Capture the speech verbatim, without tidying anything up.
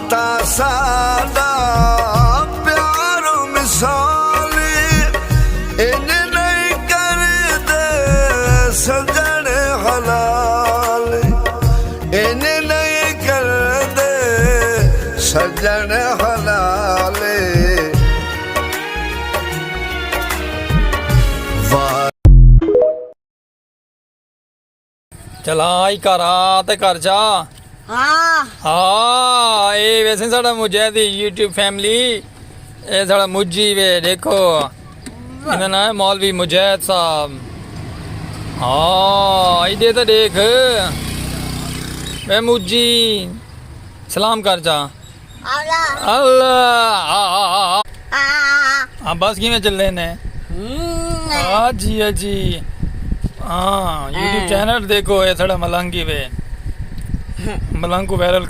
تا ساݙا پیار مثال انج نہیں کردے سڄݨ حلال، انج نہیں کردے سڄݨ حلال۔ واہ۔ چلا آئی گھر آ تے گھر جا۔ ہاں۔ ہاں، اے ویسے ساݙا مجاہد دی یوٹیوب فیملی۔ اے ساݙا مجی وے، ݙیکھو۔ ایندا ناں ہے مولوی مجاہد صاحب۔ ہاں، ایݙے تے ݙیکھ۔ وے مجی، سلام کر جا۔ اللہ۔ اللہ۔ ہاں، بس کیویں چلے نے؟ ہاں جی، ہاں جی۔ ہاں، یوٹیوب چینل ݙیکھو، اے ساݙا ملنگ ہی وے۔ ملنگ کوں وائرل کرو۔